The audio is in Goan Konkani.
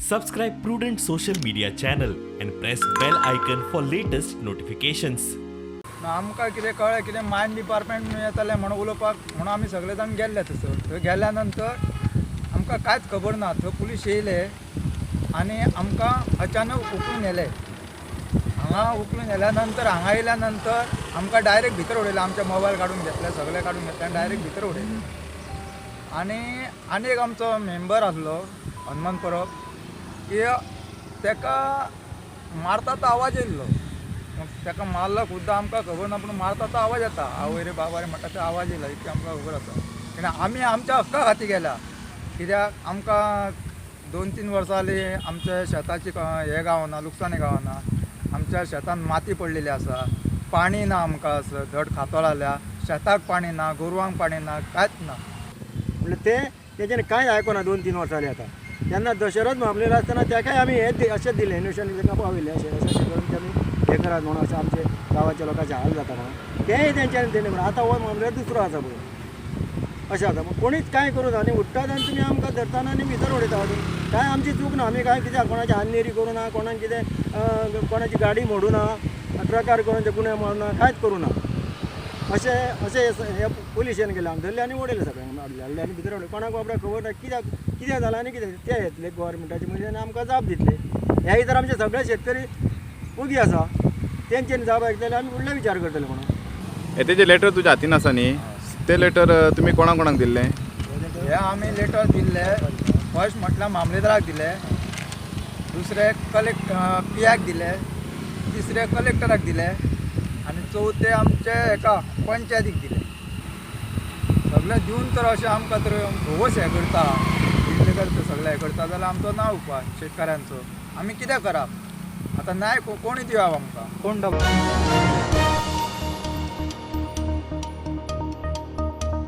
Subscribe Prudent Social Media channel and press bell icon for latest notifications. आमकां कितें कळ्ळें, कितें मायन डिपार्टमेंट येतलें म्हणून उलोवपाक म्हणून आमी सगळे जाण गेल्ले थंयसर. थंय गेल्या नंतर आमकां कांयच खबर ना. थंय पुलीस येयले आनी आमकां अचानक उखलून व्हेले. हांगा उखलून व्हेल्या नंतर, हांगा येयल्या नंतर आमकां डायरेक्ट भितर उडयले. आमचे मोबायल काडून घेतले, सगळे काडून घेतले आनी डायरेक्ट भितर उडयले. आनी आनी एक आमचो मेंबर आसलो हनुमान परब, की ताका मारता तो आवाज येयल्लो. ताका मारलो खुद्दां आमकां खबर ना, पूण मारता तो आवाज येता, आवय रे बाबा रे म्हणटा तो आवाज येयला, इतकें आमकां खबर आसा. कित्याक आमी आमच्या हक्का खातीर गेल्या. कित्याक आमकां 2-3 वर्सां जालीं आमच्या शेताची हें गावना, लुकसाणी गावना. आमच्या शेतान माती पडलेली आसा, पाणी ना आमकां, असं धड खातोळ आल्या, शेताक पाणी ना, गोरवांक पाणी ना, कांयच ना. म्हणल्यार ते तेच्यान कांय आयकोना. 2-3 वर्सां जालीं आतां. तेन्ना दशरथ मामलेदार आसतना तेकाय आमी हे अशें दिलें, न्यूशन ताका पावयलें, अशें अशें अशें करून ते आमी हें करात म्हणून, अशें आमचे गांवाच्या लोकांचे हाल जाता म्हणून तेय तेंच्यांनी तेणी म्हणून. आतां हो मामलेदार दुसरो आसा पळय, अशें आसा. पूण कोणीच कांय करूं ना आनी उठ्ठात आनी तुमी आमकां धरता आनी भितर उडयता. कांय आमची चूक ना. आमी कांय कित्याक कोणाची हाननेरी करूं ना, कोणाक कितें कोणाची गाडी मोडूं ना, ट्रकार करून ते गुणे मारूं ना, कांयच करूं ना. अशें अशें हे पुलिशेन केलें, आमी धरले आनी उडयले सगळ्यांक, हाडले हाडले आनी भितर उडयले. कोणाक बाबड्याक खबर ना कित्याक कितें जालां आनी कितें. ते येतले गोवोरमेंटाचे मनीस आनी आमकां जाप दितले. ह्या तर आमचे सगळे शेतकरी ओगी आसा, तेंच्यांनी जाप आयकतले, आमी फुडले विचार करतले म्हणून. हे तेजे लेटर तुज्या हातीन आसा न्ही, ते लेटर तुमी कोणा कोणाक दिल्लें? हे आमी लेटर दिल्ले, फर्स्ट म्हटल्यार मामलेदाराक दिले, दुसरे कलेक्ट पियाक दिले, तिसरे कलेक्टराक दिले आनी चवथे आमचे हेका पंचायतीक दिले. सगळें दिवन तर अशें आमकां तर भोवस हें करता, इल्ले करता, सगळें हें करता जाल्यार आमचो ना उपाय शेतकाऱ्यांचो. आमी कितें करप आतां? नाय कोणी दिवप आमकां कोण डब